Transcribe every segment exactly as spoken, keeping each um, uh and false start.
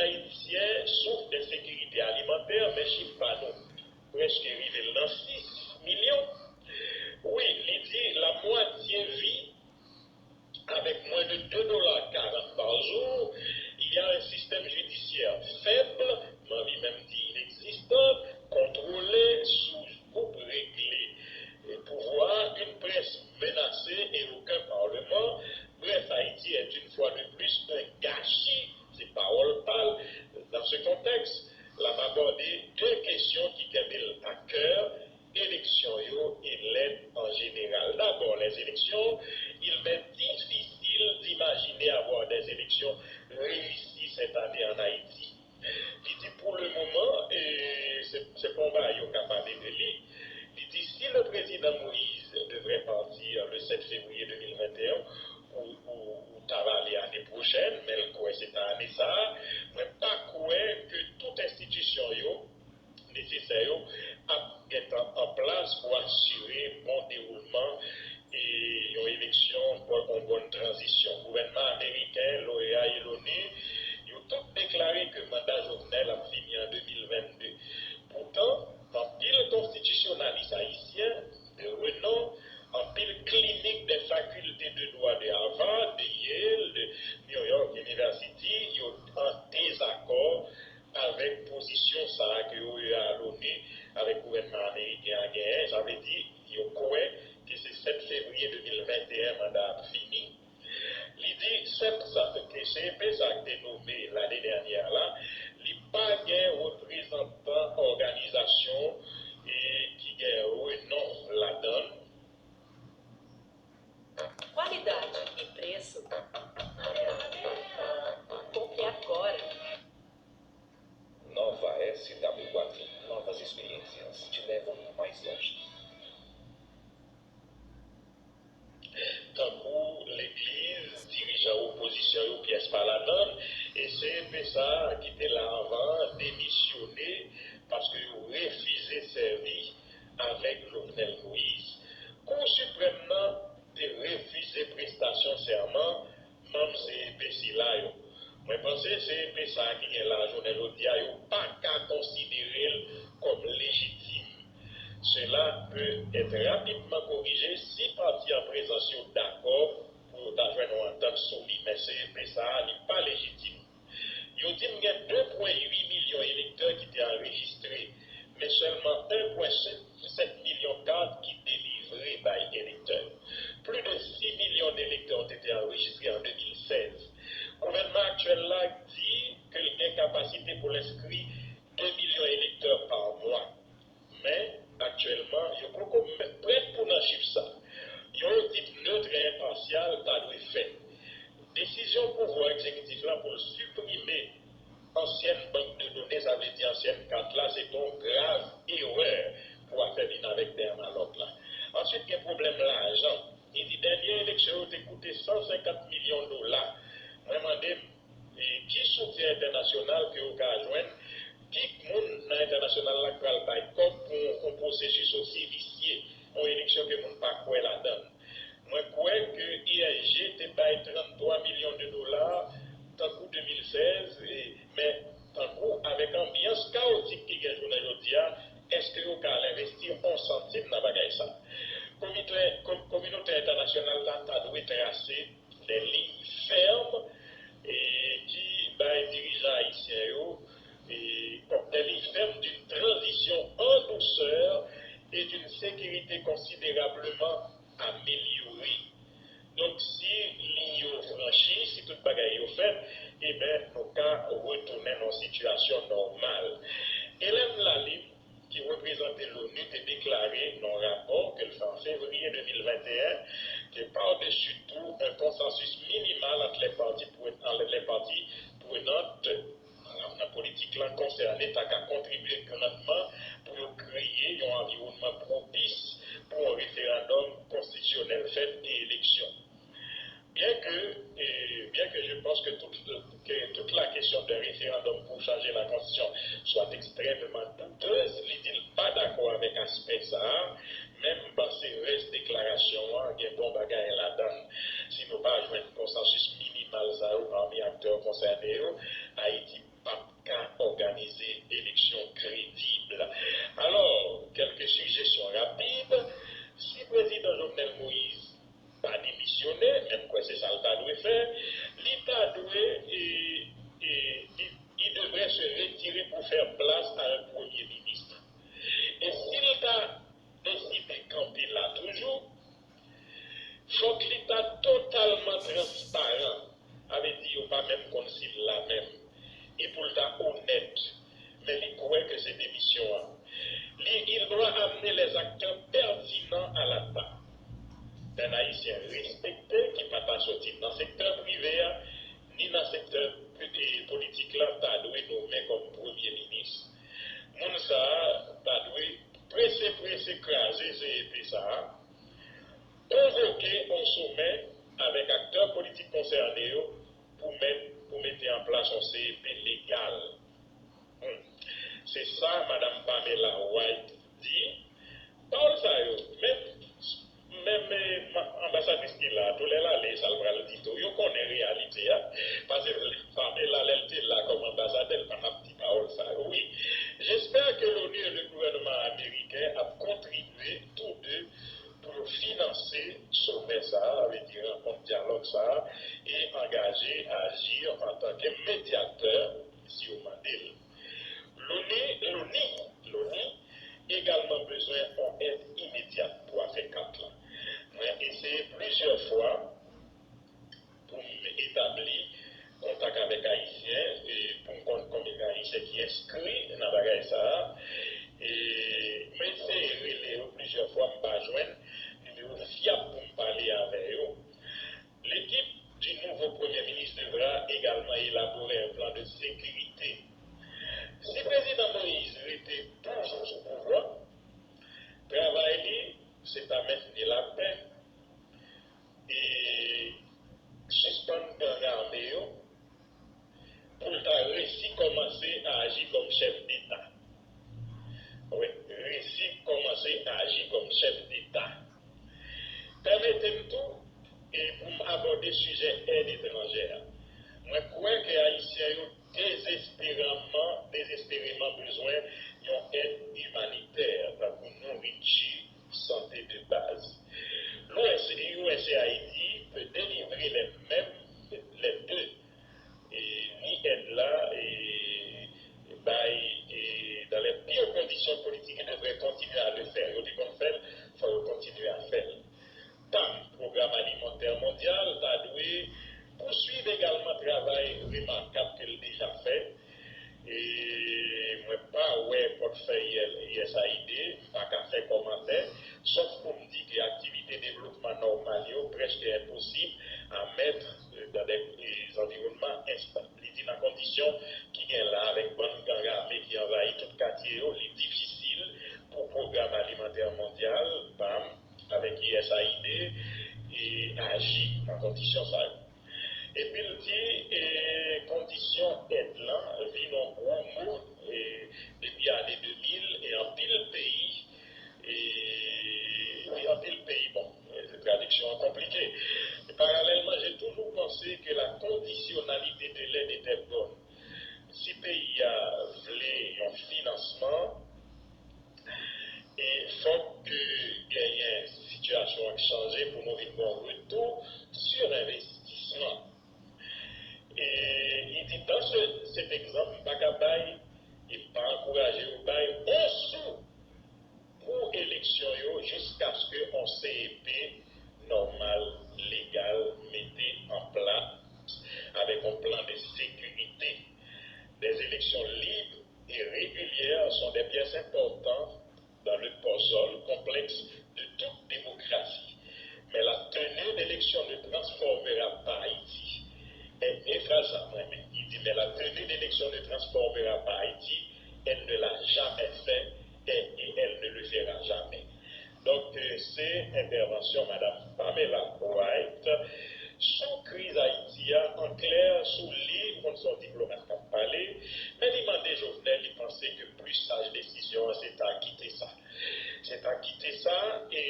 Ayisyen souf de ensekirite alimantè, men chif pa nou prèske rive nan sis milyon. Wi, li di la mwatye vi avec moins de deux dollars quarante par jour, il y a un système judiciaire faible, m anvi menm di inegzistan, kontwole sou gwoup regle pouvwa, une presse menacée et aucun parlement. Bref, Haïti est une fois de plus un gâchis, se pawòl pa l. Dans ce contexte, l ap abòde de kesyon ki kenbe l a kè, élections et l'aide en général. D'abord, les élections, il m'est difficile d'imaginer avoir des élections réussies cette année en Haïti. Li di pou le moman, e se se pa yon bagay yo ka pale de li. Li di si le président Moïse devrait partir le sept février deux mille vingt et un, ou, ou, ou ta va ale ane pwochèn, men l kwè se ta ane sa a, mwen pa kwè ke tout enstitisyon yo nesesè yo ap gentan an plas pou asire bon dewoulman e yon eleksyon, yon bòn tranzisyon. Gouvènman ameriken, l'OEA e l'ONU, yo tout deklare ke manda Jovenel ap fini an de mil vennde. Poutan, anpil konstitisyonalis ayisyen de renon, anpil klinik de fakilte de dwa de Harvard, de Yale, de New York University, yo an dezakò avèk pozisyon sa a ke OEA, l'ONU, avèk gouvènman ameriken an genyen. Sa vle di, yo kwè ke se sèt fevriye de mil venteyen manda a ap fini. Li di sèp sa, ke C E P sa a ki te nome lane dènyè a la, li pa gen reprezantan òganizasyon e ki gen renon ladan l. Qualidade e preço. Compre agora. Nova S W quatro. Novas experiências te levam mais longe. Tankou legliz, dirijan opozisyon yo pyès pa ladan l, e C E P sa a ki te la anvan an demisyone paske yo refize sèvi avèk Jovenel Moïse. Kou Siprèm nan te refize prestasyon sèman manm C E P sila yo. Mwen panse C E P sa a ki gen la jounen jodi a, yo pa ka konsidere l kòm lejitim. Cela peut être rapidement corrigé si pati an prezans yo dakò pou yo ta jwenn yon antant sou li, men C E P sa a, li pa lejitim. Yo di m gen de pwen uit milyon elektè ki te anrejistre, men sèlman en pwen sèt milyon kat ki delivre bay elektè. Plus de six millions d'électeurs ont été enregistrés en deux mille seize. Gouvènman aktyèl la di ke l gen kapasite pou l enskri de milyon elektè pa mwa. Men, aktyèlman, yo poko menm prèt pou nan chif sa. Yon odit nèt e enpasyal ta dwe fèt. Desizyon pouvwa egzekitif la pou l siprime ansyèn bank de done, sa vle di ansyèn kat la, se te yon grav erè pou afè Binavèk Dermalòk la. Answit, gen pwoblèm lajan. Li di dènye eleksyon yo te koute san senkant milyon dola. Mwen mande m, e, ki soutyen entènasyonal ke yo ka jwenn, ki moun nan entènasyonal la k pral bay kòb pou yon pwosesis osi visye, yon eleksyon ke moun pa kwè ladan l. Mwen kwè ke I S G te bay tranntwa milyon de dola, tankou de mil sèz, e, men tankou avèk anbyans kawotik ki gen jounen jodi a, èske yo ka al envesti yon santim nan bagay sa? Komite, ko-, kominote entènasyonal la ta dwe trase de liy fèm e ki bay dirijan ayisyen yo e, bon, de liy fèm d'une transition en douceur et d'une sécurité considérablement améliorée. Donk, si liy yo franchi, si tout bagay yo fèt, eben, nou ka retounen nan yon sitiyasyon nòmal. Hélène Lalime, ki reprezante l'ONU, te deklare nan yon rapò ke l fè an fevriye de mil venteyen ke par-dessus tout, un consensus minimal entre les parties pre-, entre les parties prenantes, nan politik lan konsène, ta ka kontribye grandman pou yo kreye yon anviwònman pwopis pou yon referandòm konstitisyonèl fèt e eleksyon. Bien que, et bien que je pense que toute, que toute la question d'un référendum pour changer la constitution soit extrêmement douteuse, li di l pa dakò avèk aspè sa a, men m panse rès deklarasyon an gen bon bagay ladan l. Si nou pa jwenn konsansis minimal sa yo pami aktè konsène yo, Ayiti p fè, li ta dwe, e, e, li, il devrait se retirer pour faire place à un premier ministre. E si l ta deside kanpe la toujou, fòk li ta totalman transparan. Sa vle di yo pa menm konn si l la menm. E pou l ta onèt. Men li kwè ke se demisyon an. Li, il doit amener les acteurs pertinents à la table. Un Ayisyen respekte ki pa ta soti nan sektè prive a, ni nan sektè politik la, ta dwe nonmen kòm premye minis. Moun sa a ta dwe prese prese kraze C E P sa a, konvoke yon somè avèk aktè politik konsène yo pou mèt, pou mete an plas yon C E P legal. Hmm. Se sa Madanm Pamela White di. Pawòl sa yo, menm, menm eh, ma- anbasadris ki la, tou lè l ale, sa l pral di tou, yo konnen reyalite a. Paske Pamela, lè l te la kòm anbasadè, l pa t ap di pawòl sa yo. Oui, j'espère que l'ONU et le gouvernement américain ap kontribye tou de pou yo finanse somè sa a, sa vle di rankont dyalòg sa a, e angaje Agir antanke medyatè si yo mande l. Loni, Loni, Loni egalman bezwen yon èd imedyat pou afè kat la. Mwen eseye plizyè fwa pou m etabli kontak avèk Ayisyen, e pou m konn konbyen Ayisyen ki enskri nan bagay sa a. E mwen eseye rele yo plizyè fwa, m pa jwenn nimewo fyab pou m pale avè yo. L'équipe du nouveau Premier ministre devra également élaborer un plan de sécurité. Si Prezidan Moïse rete toujou sou pouvwa, travay li se ta mentni lapè e sispann gang ame yo pou l ta resi kòmanse a aji kòm chèf deta. Wi, resi kòmanse a aji kòm chèf deta. Pèmete m tou e pou m abòde sijè èd etranjè a. Mwen kwè ke Ayisyen yo dezespereman, dezespereman bezwen yon èd imanitè, tankou nouriti, sante de baz. L'U S, U S A I D peut délivrer les mêmes, les deux, e, ni èd la, e, bay, e, dans les pires conditions politiques, il devrait continuer à le faire. Yo te konn fè l, fò yo kontinye a fè l. Pam, Pwogram Alimantè Mondyal ta dwe pouswiv egalman travay remakab ke l deja fè. E mwen pa wè pòtfèy U S A I D, m pa ka fè kòmantè, sòf pou m di ke aktivite devlopman nòmal yo prèske enposib a mèt dan dè zanviwònman enstab. Li di nan kondisyon ki gen la avèk bann gang ame ki anvayi tout katye yo, li difisil pou Pwogram Alimantè Mondyal, pam, avèk U S A I D e aji nan kondisyon sa yo. Epi l di e, kondisyon èd lan vin yon gwo mo e, depi ane de mil e anpil peyi e, e anpil peyi, bon, e, tradiksyon an konplike. Paralèlman, j'ai toujours pensé que la conditionnalité de l'aide était bonne. Si peyi a vle yon finansman, e fòk ke genyen sitiyasyon an chanje pou nou vin gen yon retou sou envestisman. E li di, dans ce, cet exemple, m pa ka bay, e m pa ankouraje yo bay yon sou pou eleksyon yo jiskaske yon C E P nòmal, legal, mete an plas avèk yon plan de sécurité. Des élections libres et régulières sont des pièces importantes dans le puzzle complexe de toute démocratie. Mais la tenue d'élections ne transformera pas Haïti. E, e fraz sa mwen renmen. Li di, mais la tenue d'élections ne transformera pas Haïti, elle ne l'a jamais fait et, et elle ne le fera jamais. Donk, e, se entèvansyon Madanm Pamela White sou kriz Ayiti a, an klè, sou li, ou konn se yon diplomat k ap pale, men li mande Jovenel, li panse ke pli saj desizyon an, se ta kite sa. Se ta kite sa, e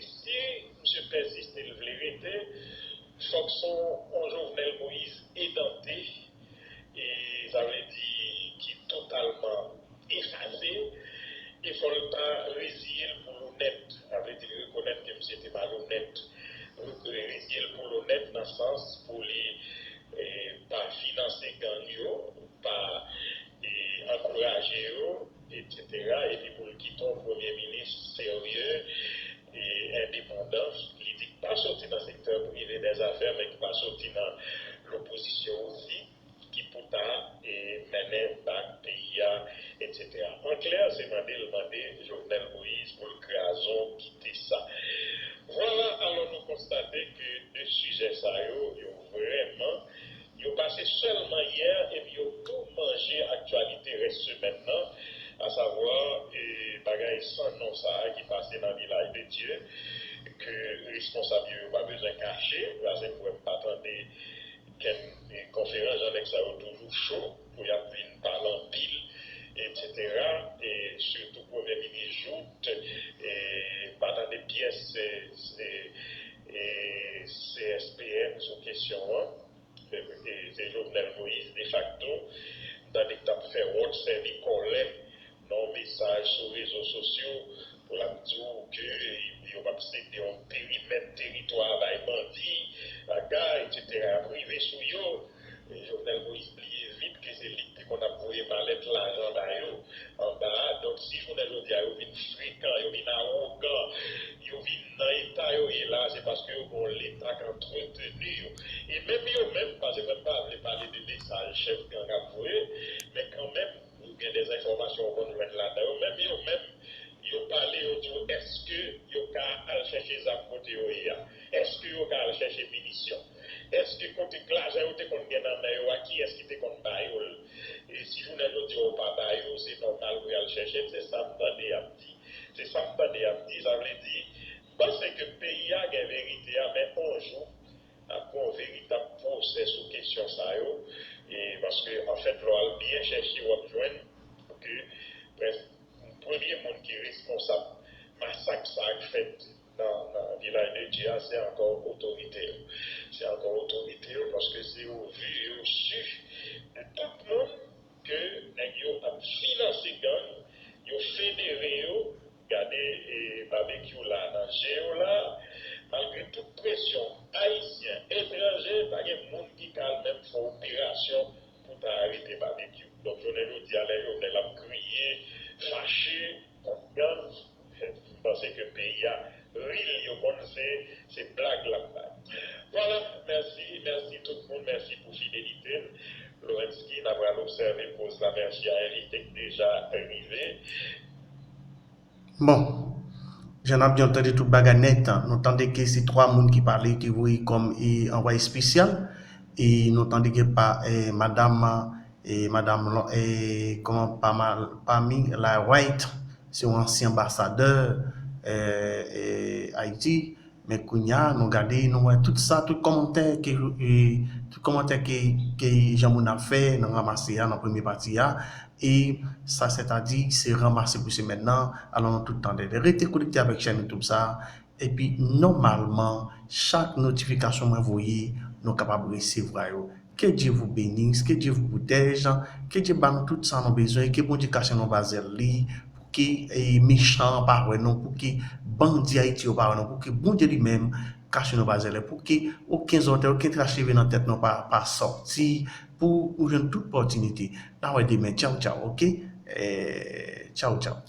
si misye pèsiste, l vle rete, fòk se yon Jovenel Moïse edante, e sa vle di ki totalman efase, e fò l ta reziye l pou l onèt, sa vle di l rekonèt ke misye te malonèt. gang yo, pa e, ankouraje yo, etsetera, epi pou l kite yon premye minis serye e endepandan, li di k pa soti nan sektè prive dèzafè, men k pa soti nan lopozisyon osi, ki pou ta e, mennen bak peyi a, etsetera. An klè, se mande l mande Jovenel Moïse pou l kraze w, kite sa. Vwala, alò nou konstate ke de sijè sa yo, yo vrèman, yo pase sèlman yè epi yo tou manje aktyalite rès semèn nan, asavwa e, bagay san non sa a ki pase nan Vilaj de Dye, ke responsab yo, yo pa bezwen kache, paske m wè m pa tande kenn e, konferans, jan nèg sa yo toujou cho pou y ap vin pale anpil, etsetera. E sitou Premye Minis Jouthe, e pa tande pyès e, e, e C S P N sou kesyon an. E, e, se Jovenel Moïse defakto, m tande k t ap fè wòt, sèvi kòlè nan yon mesaj sou rezo sosyo pou l ap di w ke yo p ap sede yon perimèt teritwa bay bandi, bagay, etsetera, y ap rive sou yo. E Jovenel Moïse bliye vit ke se li k te konn ap voye malèt lajan ba yo anba a. Donk, si jounen jodi a yo vin frekan, yo vin awogan, yo vin nan eta yo ye la, se paske yo gen yon Leta k antreteni yo. E menm yo menm, paske mwen pa vle pale de mesaj chèf gang ap voye, men kanmenm, ou gen de enfòmasyon ou konn jwenn ladan yo, menm yo menm, yo pale, yo di w, èske yo ka al chèche zam kote yo ye a? Èske yo ka al chèche minisyon? Èske kote k lajan yo te konn gen nan men yo a, kiyès ki te konn ba yo l? E si jounen jodi a yo pa ba yo, se nòmal pou y al chèche l, se sa m tande y ap di. Se sa m tande y ap di, sa vle di, m panse ke peyi a gen verite a, men on jou, ap gen yon veritab pwosè sou kesyon sa yo, e paske, anfèt, lè w al byen chèche, w ap jwenn ke prèske premye moun ki responsab masak sa k fèt nan, nan Vilaj de Dye a, se ankò otorite yo. Se ankò otorite yo, paske se yo vi, yo si de tout moun ke nèg yo ap finanse gang, yo federe yo, gade e, babekyou la nan je yo la, malgre tout presyon ayisyen, etranje, pa gen moun ki ka al menm fè operasyon pou ta arete babekyou. Donk, jounen jodi a, lè Jovenel ap kriye, fache kont gang, m panse ke peyi a, ril yo konn se, se blag l ap bay. Vwala, mèsi, mèsi tout moun, mèsi pou fidelite n. Lorensky, n a pral obsève poz la, mèsi a envite k deja rive. Bon, jan n ap di, nou tande tout bagay nèt, nou tande ke se twa moun ki pale, ki voye kòm e anvwaye espesyal, e nou tande ke pa e madanm, e madanm, e kòman, Pamela White, se yon ansyen anbasadè e Ayiti, men kounye a, nou gade, nou wè tout sa, tout kòmantè ke, e, tout kòmantè ke, ke jan moun ap fè nan ranmase a, nan premye pati a, e sa, sètadi, se ranmase pou semèn nan, alò nou tout tande. Rete konekte avèk chèn YouTube sa, epi nòmalman, chak notifikasyon mwen voye, nou kapab resevwa yo. Que Dieu vous bénisse, que Dieu vous protège, que Dieu ba nou tout sa nou bezwen, ke Bondye kache nou anba zèl li, pou ke e, mechan an pa wè nou, pou ke bandi Ayiti yo pa wè nou, pou ke Bondye li menm kache nou anba zèl li, pou ke okenn zòtèy, okenn tras cheve nan tèt nou pa, pa sòti, pou ou jwenn tout opòtinite. N a wè demen, tchaw tchaw, oke? E, tchaw tchaw.